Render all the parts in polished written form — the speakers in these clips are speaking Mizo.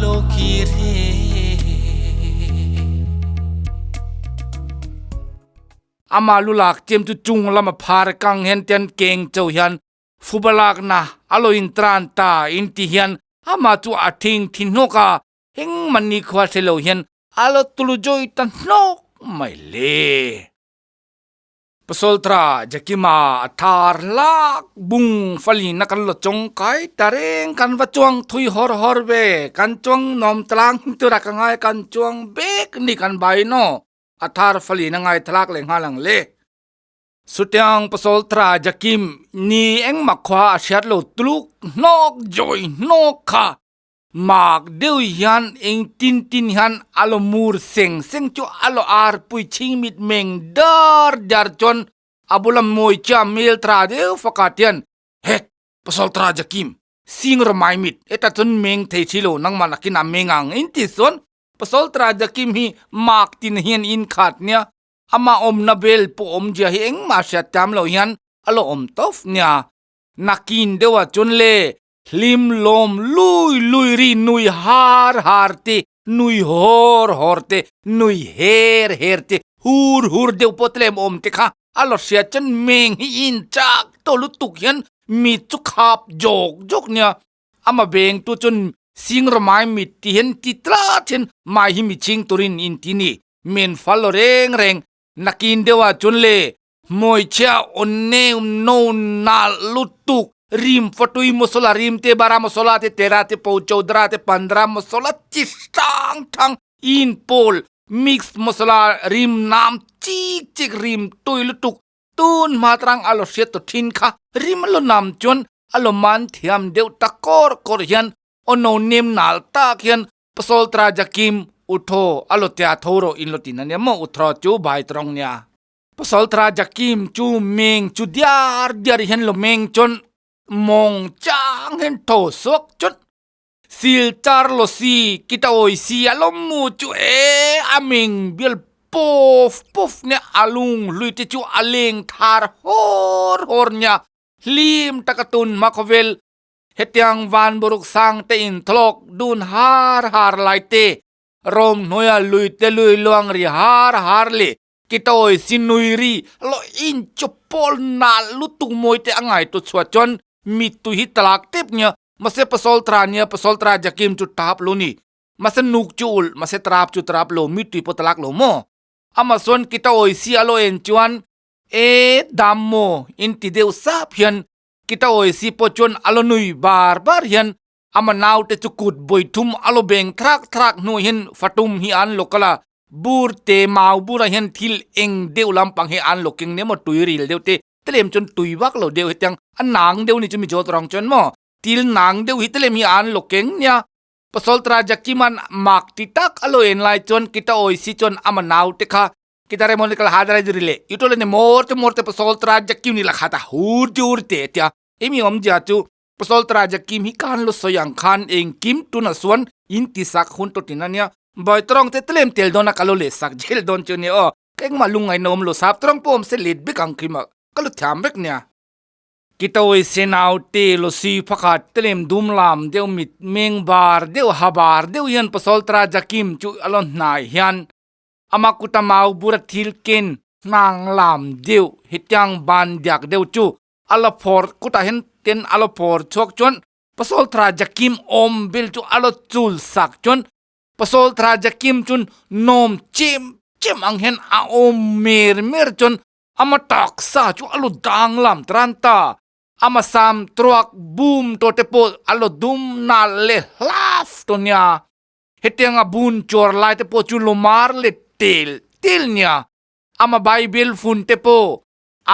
lo kir he. Ama lulak chem chu chung lama phar kang hian ten keng cho hian fubalak na alo in tran ta in ti hian ama chu a thing thin hnawk a engmah ni khua hre lo hian alo tulu joy ta hnawk mai le. Pasaltra Jakima a thar hlak bung falina kan la chawng kai ta reng kan va chuang thui hawr hawr ve kan chuang nawm tlang tura ka ngai kan chuang bek ni kan bai naw a thar falina ngai thlak leh nghal ang le. Sutiang Pasaltra Jakim ni engmah khua a hriat lo tluk hnawk jawi hnawk kha Mak deuh hian eng tin tin hian a lo mur seng seng chu a lo ar pui chhing mit meng dar dar chuan a bula mawi chia mel tra deuh faka tian Het! Pasal tra Jakim, sing rawh mai mit, heta chuan meng thei thi lo nangmah nakin a meng ang in ti chuan Pasal tra Jakim hi mak tin hian in khat nia, amah awmna bel pawh awmzia hi engmah hriat tam lo hian a lo awm tawp nia. Nakin deuhah chuan le Hlim lawm lui lui ri nui har har te, nui hawr hawr te, nui her her te, hur hur deuh pawh tlem awm te kha a lo hria chuan meng hi in chak tawh lutuk hian mi chu khap jawk jawk nia. Ama beng tu chuan sing rawmai mit ti hian ti tlat hian mai hi mi chhing turin in ti ni. Men fal lo reng reng nakin deuhah chuan le Hmawihchhia awn neu no nalh lutuk rim fatui mosola rim te bara mosola te tera te po chodra te pandra mosola chi hrang hrang in pawl mix mosola rim nam chik chik rim tui lutuk tun hma tarang a lo hriat tawh thin kha rim a lo nam chuan a lo man thiam deuh ta kawr kawr hian aw no nem nal tak hian Pasal tra Jakim uthaw a lo tia tho rawh in lo tin ania maw uthaw chu bai tawng nia. Pasal tra Jakim chu meng chu diar diar hian lo meng chuan mawng chang hian tho suak chuan sil char lo si kita awi si a lo mu chu e a meng bial pawf pawf nia a lung hlui te chu a leng thar hawr hawr nia hlim taka tun hma khawvel Hetiang van buruk sang te in thlawk dun har har lai te, rom hnuaia lui te lui luang ri har har leh kitawi si nui ri lo in chu pawl nal lutuk mawi te a ngai tu chhuah chuan mittui hi talak tep nia mahse pasal tra nia pasal tra Jakim chu tap lo ni mahse nuk chu ulh mahse trap chu trap lo mittui pawh talak lo maw amah chuan kitawi si a lo en chuan e dam maw in ti deuh sap hian Kita awi si pawh chuan a lo nui bar bar hian ama naute chu kut bawi thum a lo beng thrak thrak hnu hian fatum hi an lo kal a, bur te mau burah hian thil eng deuh lampang hi an lo keng nia maw tui ril deuh te tlem chuan tui vak lo deuh hetiang a nang deuh ni chu mi zawt rang chuan maw til nang deuh hi tlem hi an lo keng nia. Pasaltra Jakiman mak ti tak a lo en lai chuan kita awi si chuan ama naute kha Kita re mon kal hadra jri le itole ne morte morte pasol tra jakim ni lakhata hur jur te tia emi om ja chu pasol tra jakim hi kan lo soyang khan eng kim tuna suan in ti sak hun to tinania boy trong te tlem tel dona kalo le sak jel don chu ni o keng ma lungai nom lo sap trong pom se let bik ang khima kalu thiam vek nia Kitawi senau te lo si phakhat tlem dum lam deuh mit meng bar deuh ha bar deuh hian pasol tra jakim chu alo hnai hian Ama kuta mau bura thil ken hnang lam deuh hetiang ban diak deuh chu a la phawr kutah hian ten a la phawr chhuak chuan Pasal Thra Jakim awm bel chu a la chul sak chuan Pasal Thra Jakim chuan nawm chem chem ang hian a awm mer mer chuan ama taksa chu a lo dang lam tran ta ama sam truak bum tawh te pawh a lo dum nal leh hlaf tawh nia. Hetianga bun chuar lai te pawh chu lumar le tel tel nia. Ama Bible fun te pawh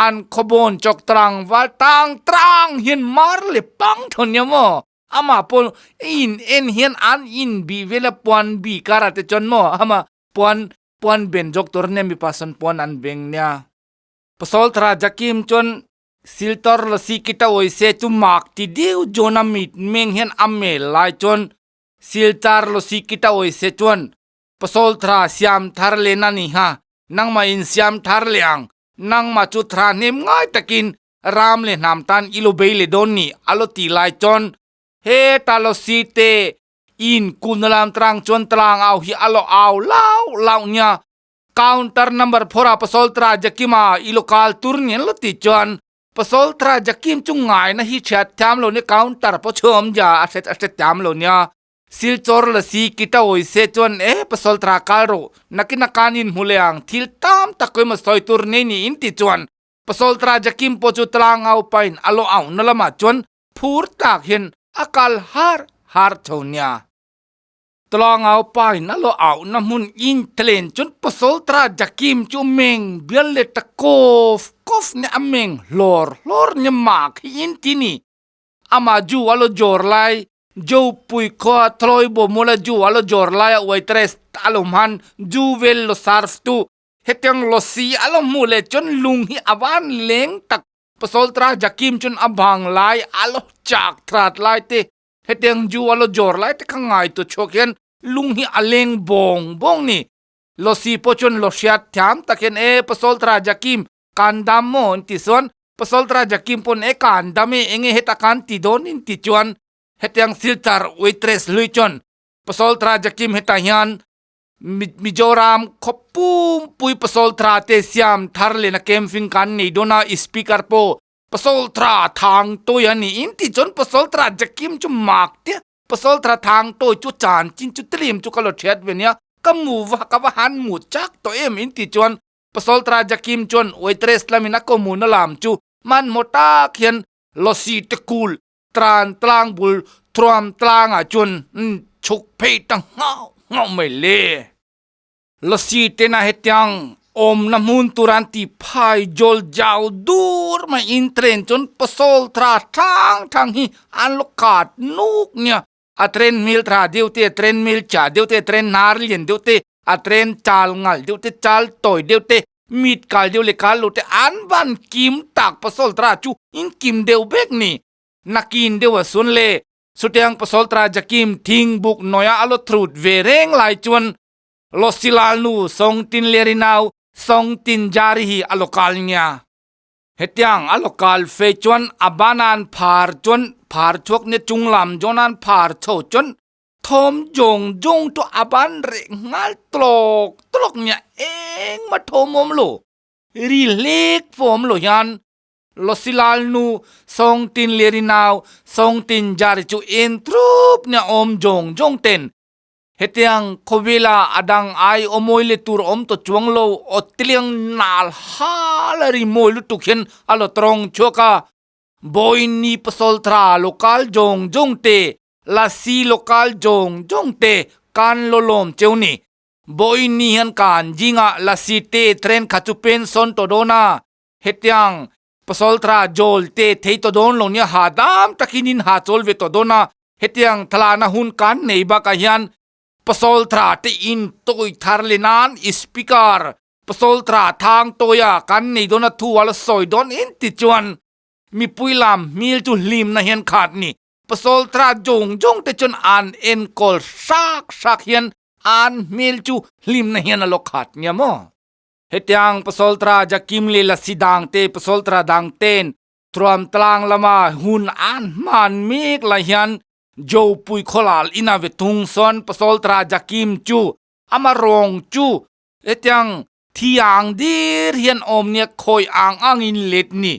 an khawbawn chawk trang val tang trang hian mar le pang thawn nia maw. Ama pawh in en hian an in bih vel a puan bih karah te chuan maw ama puan puan ben zawk tur ania mipa sawn puan an beng nia. Pasalthara Jakim chuan Siltor lasi kita awise chu mak ti deuh Jonah mit meng hian a mel lai chuan Silchar Losi kita awi se chuan pasol thra siam thar le na ni ha, nangmah in siam thar le ang, nangmah chu thra hnem ngai takin ram le hnam tan i lo bei le dawn ni a lo ti lai chuan heta Losi te In kulna lam trang chuan tlang au hi a lo au lau lau nia. Counter number phawra Pasoltra Jakima i lokal tur ni an lo ti chuan Pasoltra Jakim chu ngaina hi hriat thiam lo nia counter pawh chhawm ja a hret a hret thiam lo nia. Silchawr la si kita awi se chuan e Pasoltra kal rawh nakin a kan in hmu leh ang thil tam tak emaw sawi tur nei ni in ti chuan Pasoltra Jakim pawh chu tlang au pain a lo au na lamah chuan phur tak hian a kal har har tho nia. Tlangau pain a lo au na hmun in tlen chuan Pasoltra Jakim chu meng bial leh ta kawf kawf nia a meng hlawr hlawr nia mak hi in ti ni. Amah ju a lo jawr lai Jo pui khua thlawi bo mula ju a lo jawr lai a waitress a lo hman ju vel lo serve tu Hetiang Lossi a lo hmuh leh chuan lung hi a van leng tak. Pasoltra Jakim chuan a bang lai a lo chak thrat lai te, hetiang ju a lo jawr lai te kha ngai tu chhuak hian lung hi a leng bawng bawng ni. Lossi pawh chuan lo hriat thiam tak hian e Pasoltra Jakim kan dam maw an ti chuan Pasoltra Jakim pawn e kan dam e enge heta kan ti dawn in ti chuan hetiang Silchar waitress hlui chuan Pasoltra Jakim hetah hian Mizoram khawpumpui Pasaltha te siam thar lehna camping kan nei dawn a, speaker pawh Pasaltha thang tawi a ni in tih chuan Pasaltha Jakim chu mak te Pasaltha thang tawi chu chan chin chu tlim chu ka lo thiat ve nia, ka mu va ka va han mu chak tawh em in tih chuan Pasaltha Jakim chuan waitress lamin a kawmuna lam chu hmanhmawh tak hian Lasi te kul Tran tlang bul thuam tlangah chuan chhuk phei ta nghauh nghauh mai le. Lasi tena hetiang awmna hmun tur an ti phai jawl jau dur mai in train chuan pasal tha thang thang hi an lo kat nuk nia. A train hmel tha deuh te, a train hmel cha deuh te, a train hnar lian deuh te, a train chal ngal deuh te, chal tawi deuh te, mit kal deuh leh kal lo te an van kim tak pasaltra chu in kim deuh vek ni. Nakin deuh a sun le chutiang pasaltra Jakim thing buk nawia a lo thrut ve reng lai chuan Losilal nu Songtin Lerinau Songtin Jari hi a lo kal nia. Hetiang a lo kal fe chuan a banan phar chuan phar chhuak nia chunglam zawnan phar chho chuan Thawm zawng zawng chu a ban reh nghal tlawk tlawk nia engmah thawm awm lo, ri hlek pawh awm lo hian Losilal nu Sawngtin leh ri nau Sawngtin Jari chu en thup nia awm zawng zawng ten hetiang khawvela a dang ai awmawi leh tur awm tawh chuang lo aw tiliang nal hal a ri mawi lutuk hian a lo tawng chhuak a, Bawini Pasaltha local zawng zawng te Lasi local zawng zawng te kan lo lawm cheu ni. Vawiin ni hian kan zingah Lasi te train kha chu pension tawh dawn a, hetiang Pasaltha Jawl te thei tawh dawn lo nia hahdam takin in ha chawl ve tawh dawn a, hetiang thlalakna hun kan nei bakah hian Pasaltha te in tawi thar leh nan Speaker Pasaltha Thang Tawia kan nei dawn a thu a la sawi dawn in ti chuan mipui lam hmel chu hlimna hian khat ni. Pasaltha zawng zawng te chuan an enkawl hrak hrak hian an hmel chu hlimna hian a lo khat nia maw? Hetiang Pasaltha Jakim leh Lasi dang te Pasaltha dang ten Thuam tlang lama hun an hman mek lai hian Jopui khawlal ina ve thung sawn Pasaltha Jakim chu ama rawng chu hetiang thiang dir hian awm nia khawi ang angin let ni.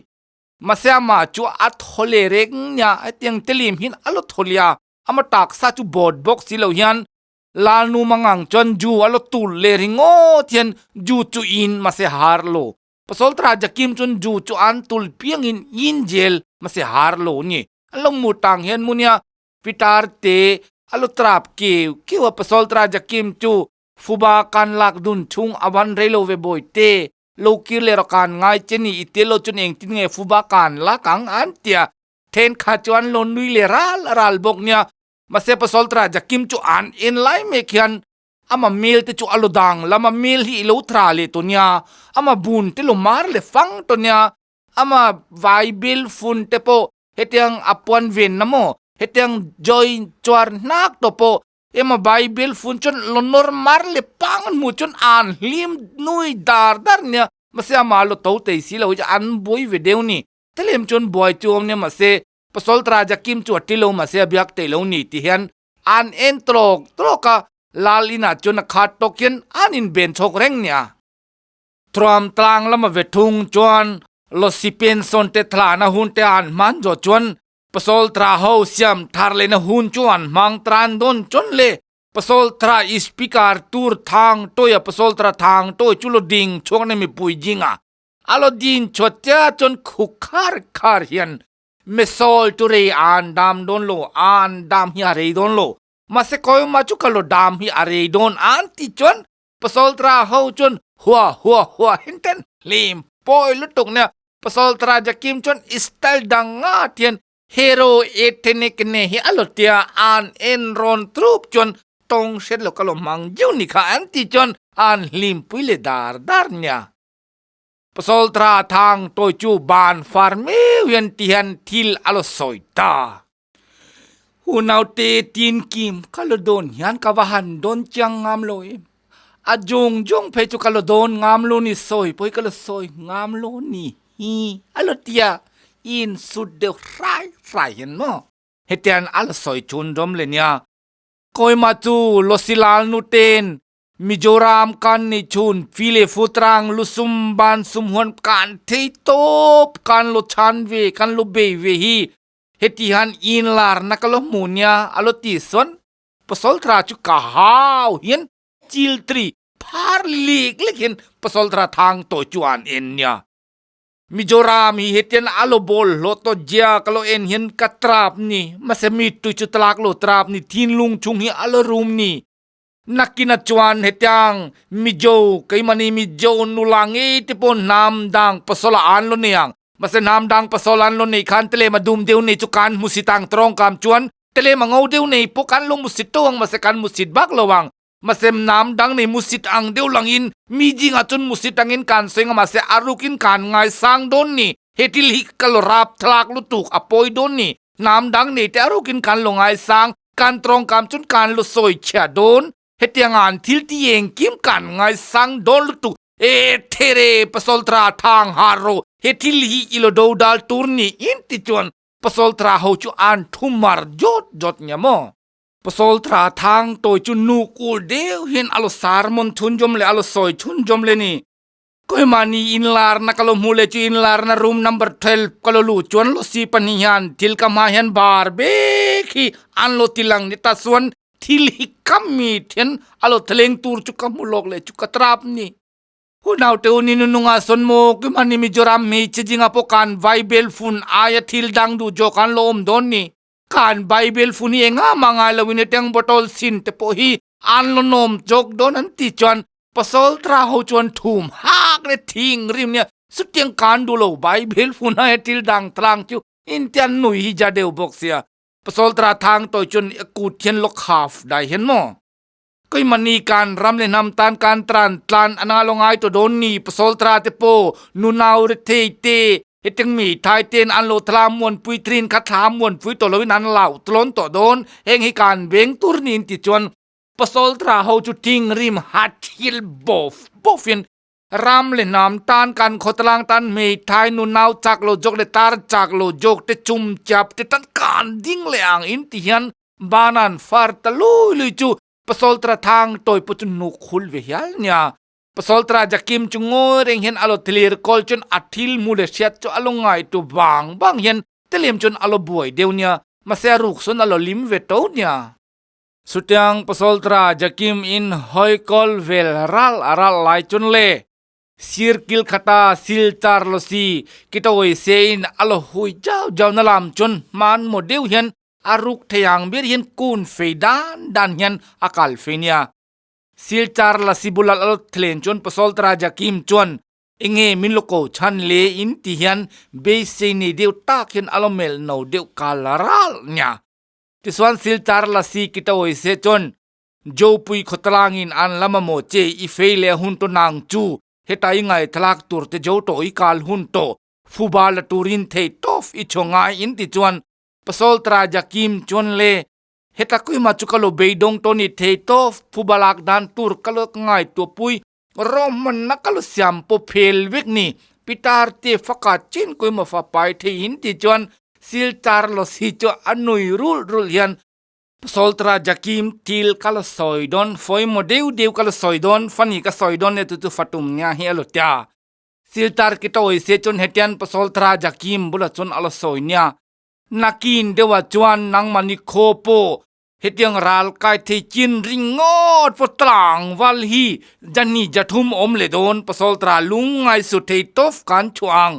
Mahse amah chu a thaw leh reng nia, hetiang telim hian a lo thaw leh a, ama taksa chu bawt bawk si lo hian Lalnu mangang chuan ju a lo tul leh ringawt hian ju chu in mahse har lo. Pasaltha Jakim chuan ju chu an tul piangin in zel mahse har lo ni. A lo mu tang hian mu nia Pitar te a lo trap keu keu a Pasaltha Jakim chu Fuba kan lak dun chhung a van rei lo ve bawi te. Lo kir leh rawh kan ngai che ni i tel lo chuan engtin nge fuba kan lak ang an tia thenkhat chu an lo nui leh ral ral bawk nia. Mahse Pasaltra Jakim chu an en lai mek hian ama mel te chu a lo dang lam a mel hi i lo thra leh tawh nia, ama bun te lo mar leh fang tawh nia, ama vai bel fun te pawh hetiang a puan ven na maw hetiang join chuar hnak tawh pawh Ema Bible fun chuan lonor mar le pang an hmuh chuan an hlim nui dar dar nia mahse ama lo to tei si lo hi chu an buai ve deuh ni tlem chuan buai chu awm nia mahse Pasal Raja Kim chu a ti lo mahse a biak tei lo ni ti hian an en trawk trawk a, lal inah chuan a khat tawk hian an inben chhawk reng nia. Thuam tlang lama ve thung chuan Losi pension te thlahna hun te an hman zawh chuan Pasal tra ho siam thar lehna hun chu an hmang tran dawn chuan le Pasal tra i speaker tur thang tawia pasal tra thang tawi chu lo ding chhuak na mipui zinga a lo din chhuat chiah chuan khuk khar khar hian Mesol chu rei an dam dawn lo an dam hi a rei dawn lo mahse kawima chu ka lo dam hi a rei dawn an ti chuan Pasaltra ho chuan hua hua hua hin ten hlim pawi lutuk nia. Pasaltra Jakim chuan style dang nga tian hero e thene kene hi a lo tia an en rawn trup chuan tawng hriat lo ka lo hmang deuh ni kha an ti chuan an hlim pui leh dar dar nia. Pasaltra thang tawi chu ban far meu hian ti hian thil a lo sawi ta. Unaute tin kim ka lo dawn hian ka va han dawn chiang ngam lo em. A jung jung phei chu ka lo dawn ngam lo ni sawi pawh hi ka lo sawi ngam lo ni hi a lo tia in sut deuh hrai hrai hian maw hetiang a lo sawi chhun rawm le nia. Kawimah chu Losilal nu ten Mizoram kan ni chhun fi leh futrang lusum ban sum huan kan thei tawp kan lo chhan ve kan lo bei ve hi heti hian inlar na ka lo hmu nia a lo ti sawn Pasalthra chu ka hau hian chil tri phar lek lek hian Pasalthra thang tawh chu an en nia. Mizoram hi hetian a lo bawl hlawh tawh zia ka lo en hian ka trap ni mahse mi tui chu tlak lo trap ni thinlung chhung hi a lo rum ni. Nakina chuan hetiang Mizo, keimahni Mizo nula ngei te pawh hnam dang pasawla an lo nei ang. Mahse hnam dang pasawla an lo nei khan telem a dum deuh nei chu kan hmusit ang tawngkam chuan telem a ngo deuh nei pawh kan lo hmusit tho ang mahse kan hmusit bak lo ang. Mahse hnam dang nei hmusit ang deuh langin mi zingah chuan hmusit angin kan sawi ang a mahse a rukin kan ngaisang dawn ni. He thil hi ka lo rap thlak lutuk a pawi dawn ni. Hnam dang nei te a rukin kan lo ngaisang Kan tawngkam chuan kan lu sawi chhia dawn, hetiang an thil ti engkim kan ngaisang dawn lutuk e there Pasaltra thang har rawh, he thil hi i lo do dal tur ni in ti chuan Pasaltra ho chu an thu mar zawt zawt nia maw. Pasaltra thang tawi chu nu kul deuh hian a lo sermon chhunzawm leh a lo sawi chhunzawm leh ni. Keimahni inlarna ka lo hmu leh chu inlarna room number 12 ka lo luh chuan Losi pahnih hian thil ka hma hian bar bek hi an lo ti lang ni ta chuan thil hi ka mit hian a lo thleng tur chu ka hmu lawk leh chu ka trap ni. Hunaute u ni nununga sawn maw keimahni Mizoram hmeichhe zinga pawh kan Bible fun aia thil dang duh zawk an lo awm dawn ni. Kan Bible fun hi engah mah ngai loin hetiang bottle sin te pawh hi an lo nawm zawk dawn an ti chuan Pasal tra ho chuan thum hak le thing rim nia chutiang kan duh lo Bible fun a thil dang tlang chu intian nui hi ja deuh bawk sia Pasal tra thang tawi chuan a kut hian lo khaf dai hian maw keimahni kan ram le hnam tan kan tran tlan anga lo ngai tawh dawn ni Pasal tra te pawh nunau ri thei te hetiang mi thai ten an lo thla muanpui thin kha thla muanpui tawh loin an lau tlawn tawh dawn heng hi kan veng tur niin ti chuan Pasaltra ho chu ting rim hat thil bawf bawfin ram leh hnam tan kan khawtlang tan hmeithai nunau chak lo zawk leh tar chak lo zawk te chum chap te tan kan ding leh ang in ti hian banan far ta lui lui chu Pasaltra thang tawi pawh chu nuk hul ve hial nia. Pasaltra Jakim chu ngawi reng hian a lo thlir kawl chuan a thil hmu leh hriat chu a lo ngaitu vang vang hian telem chuan a lo buai deuh nia mahse a ruk sawn a lo lim ve to nia. Chutiang Pasaltra Jakim in hawikawl vel ral a ral lai chun le sirkil khata silchar lo si kitawi se in a lo hui jau jau na lam chun hman maw deuh hian a ruk thei ang ber hian kun fei dan dan hian a kal fei nia. Silchar la si bulal a lo thlen chuan Pasaltra Jakim chuan enge min lo ko chhan le in ti hian beisei nei deuh tak hian a lo melh no deuh kal ral nia. Tichuan Silchar Lasi Kitawi se chuan Jopui khawtlangin an la mamawh che i fei leh hun to nang chu heta i ngaithlak tur te jo tawh i kal hun tawh fuba la turin thei tawf i chho ngai in ti chuan Pasaltra Jakim chuan le heta kuima chu ka lo beidawng tawh ni thei tawf fuba lak dan tur ka lo ngaihtuahpui rawhmanna ka lo siam pawh phel vek ni Pitar te faka chin kuima fa pai thei in ti chuan Silchar Lasi chu a nui rulh rulh hian. Pasaltra Jakim til ka la sawi dawn, fawimaw deuh deuh ka la sawi dawn, funny ka sawi dawn le chu chu fatum nia hi a lo tia. Silchar ki tawi se chuan hetian Pasaltra Jakim bulah chuan a la sawi nia. Nakin deuhah chuan nangmahni khaw pawh hetiang ral kai thei chin ringawt pawh tlangval hi jani jathum awm leh dawn Pasaltra lungngai su thei tawp khan chhuah ang.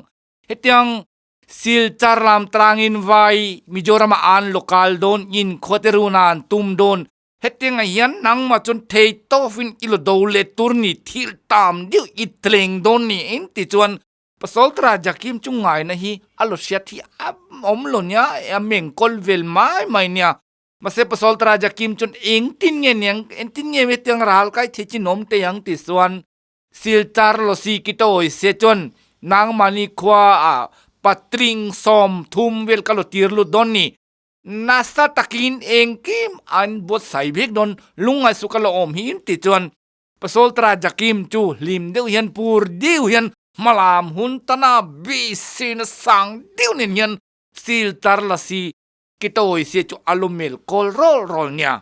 Hetiang Silchar lam tlangin vai Mizoram ah an lokal dawn in khuate run ah an tum dawn. Hetiang ah hian nangmah chuan thei tawfin i lo do leh tur ni thil tam deuh i tleng dawn ni in ti chuan Pasaltra Jakim chu ngaina hi a lo hriat hi a awm lo nia a meng kawl vel mai mai nia. Mahse Pasaltra Jakim chuan engtin nge niang engtin nge hetiang ral kai thei chi nawm tei ang ti chuan Silchar Losi Kitawi se chuan nangmahni khua ah patling 30 vel ka lo tir lut dawn ni. Nasa takin engkim an buatsaih vek dawn lungngai su ka lo awm hi in ti chuan Pasaltra Jakim chu hlim deuh hian pur deuh hian hmalam hun tana beiseina sang deuh nen hian Silchar Lasi Kitawi se chu a lo mel kawl rawl rawl nia.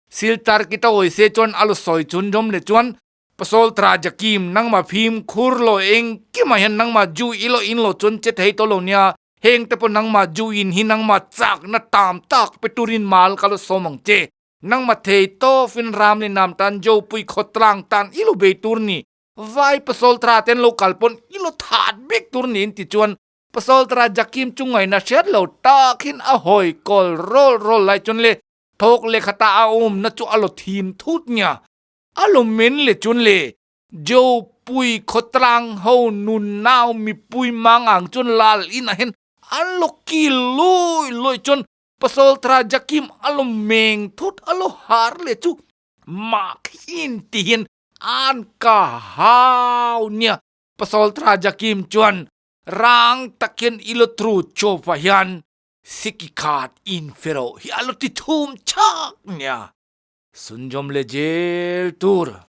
Silchar Kitawi se chuan a lo sawi chhunzawm leh chuan Pasaltra Jakim, nangmah fim khur lo engkimah hian nangmah ju i lo in lo chuan che thei tawh lo nia, heng te pawh nangmah ju in hi nangmah chakna tam tak pe turin mal ka lo sawm ang che. Nangmah thei tawfin ram leh nam tan Jopui khawtlang tan i lo bei tur ni, vai Pasaltra ten lo kal pawn i lo that bik tur niin ti chuan Pasaltra Jakim chu ngaihna hriat lo takin a hawi kawl rawl rawl lai chuan le thawk lehkhatah a awmna chu a lo thim thut nia. A lo men le chun le Jopui khawtlang ho nun nau mipui mang ang chun lal in ah hin an lo kil lui lui chun Pasaltha Jakim a lo meng thut a lo har le chu mak hin ti hian an ka hau nia Pasaltha Jakim chuan rang tak hian i lo thru chawp ah hian siki khat in feroh hi a lo ti thum chak nia. Sunjawm leh zel tur.